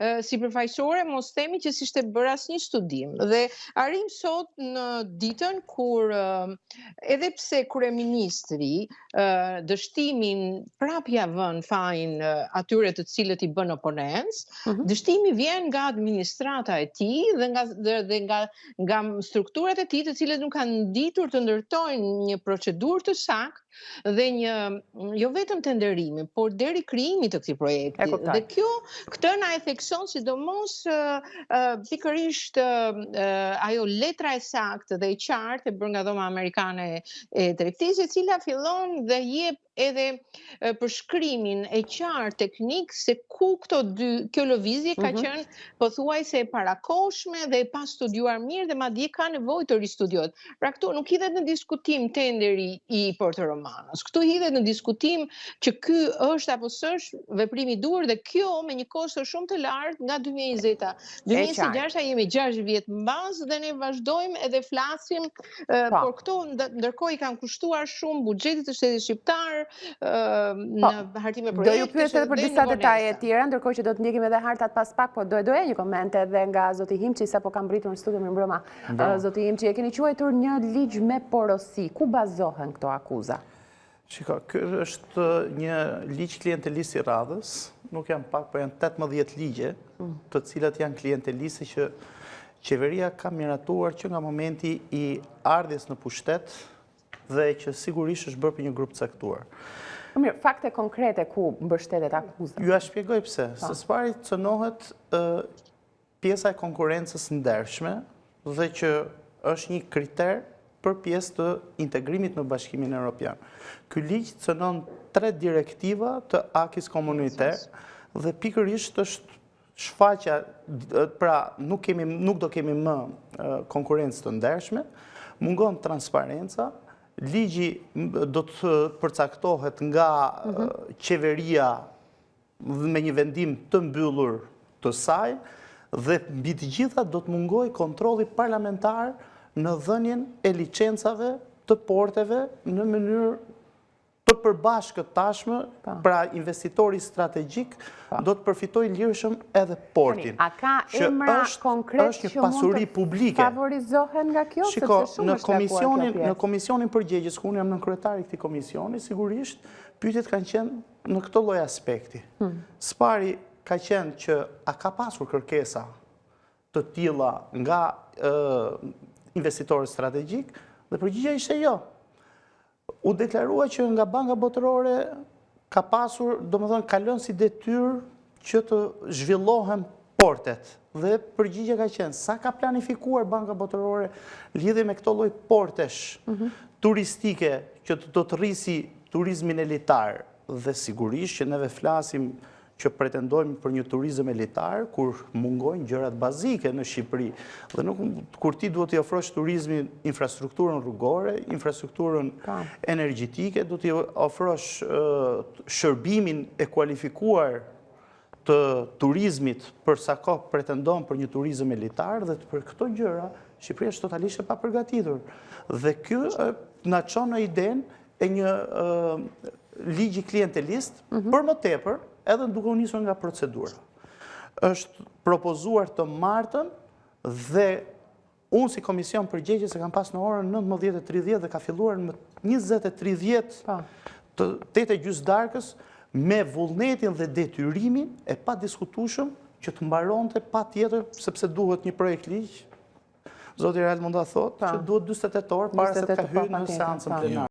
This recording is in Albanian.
Sipërfaqësore mos themi që s'ishte bërë asnjë studim. Dhe arrijmë sot në ditën kur edhe pse kryeministri dështimin prap ja vën fajin atyre të cilët i bën oponencë, mm -hmm. dështimi vjen nga administrata e tij dhe nga dhe, dhe nga nga strukturat e tij të cilët nuk kanë ditur të ndërtojnë një procedurë të saktë dhe një jo vetëm tenderimi, por deri krijimit të këtij projekti. Dhe kjo këtë na e thekson sidomos pikërisht ajo letra e saktë dhe e qartë e bërë nga Dhoma Amerikane e Tregtisë, e cila fillon dhe jep edhe përshkrimin e qartë teknik se ku këto dy kjo lëvizje ka mm -hmm. qenë pothuajse e parakohshme dhe e pastudiuar mirë dhe madje ka nevojë të ristudiohet. Pra këtu nuk hidhet në diskutim tenderi i Porto Romanos. Këtu hidhet në diskutim që ky është apo s'është veprimi i duhur dhe kjo me një kosto shumë të lartë nga 2020-a. 2026-a jemi 6 vjet mbas dhe ne vazhdojmë edhe flasim, po. por këto ndërkohë i kanë kushtuar shumë buxhetit të shtetit shqiptar po. në hartime projektesh. Do ju pyes edhe për disa detaje të tjera, ndërkohë që do të ndjekim edhe hartat pas pak, po do e doja një koment edhe nga zoti Himçi sapo ka mbërritur në studio mirëmbrëma. Zoti Himçi, e keni quajtur një ligj me porosi. Ku bazohen këto akuza? Shiko, ky është një ligj klientelist i radhës, nuk janë pak, po janë 18 ligje, mm. të cilat janë klienteliste që qeveria ka miratuar që nga momenti i ardhjes në pushtet dhe që sigurisht është bërë për një grup të caktuar. Po mirë, fakte konkrete ku mbështetet akuza? Jua shpjegoj pse. Po. Se së pari cënohet pjesa e konkurrencës së ndershme dhe që është një kriter për pjesë të integrimit në Bashkimin Europian. Ky ligj cënon tre direktiva të acquis communautaire dhe pikërisht është shfaqja, pra nuk kemi nuk do kemi më konkurrencë të ndershme, mungon transparenca, ligji do të përcaktohet nga mhm. qeveria me një vendim të mbyllur të saj dhe mbi të gjitha do të mungojë kontrolli parlamentar në dhënien e licencave të porteve në mënyrë të përbashkët tashmë, po. pra investitori strategjik po. do të përfitojë lirshëm edhe portin. A ka emra konkret që mund të publike. favorizohen nga kjo? Shiko, në komisionin, në komisionin përgjegjës, ku unë jam nënkryetar i këtij komisioni, sigurisht, pyetjet kanë qenë Në këtë lloj aspekti. Hmm. Së pari ka qenë që a ka pasur kërkesa të tilla nga investitorët strategjikë dhe përgjigja ishte jo. U deklarua që nga Banka Botërore ka pasur, domethënë, ka lënë si detyrë që të zhvillohen portet. Dhe përgjigja ka qenë, sa ka planifikuar Banka Botërore lidhje me këto lloj portesh mhm. turistike që do të rrisi turizmin elitar dhe sigurisht që neve flasim që pretendojmë për një turizëm elitar kur mungojnë gjërat bazike në Shqipëri. Dhe nuk kur ti duhet t'i ofrosh turizmin infrastrukturën rrugore, infrastrukturën energjetike, duhet t'i ofrosh shërbimin e kualifikuar të turizmit për sa kohë pretendon për një turizëm elitar dhe për këto gjëra Shqipëria është totalisht e papërgatitur. Dhe kjo na çon në idenë e një ligji klientelist mhm. për më tepër edhe duke u nisur nga procedura. Është propozuar të martën dhe Unë si komision përgjegjës e kam pas në orën 19.30 dhe ka filluar në 20.30 po. të 8 e gjysë darkës me vullnetin dhe detyrimin e padiskutueshëm që të mbaronte patjetër sepse duhet një projektligj, zoti Real mund ta thotë, që duhet 48 orë para se të ka hyrë në seancën plenare.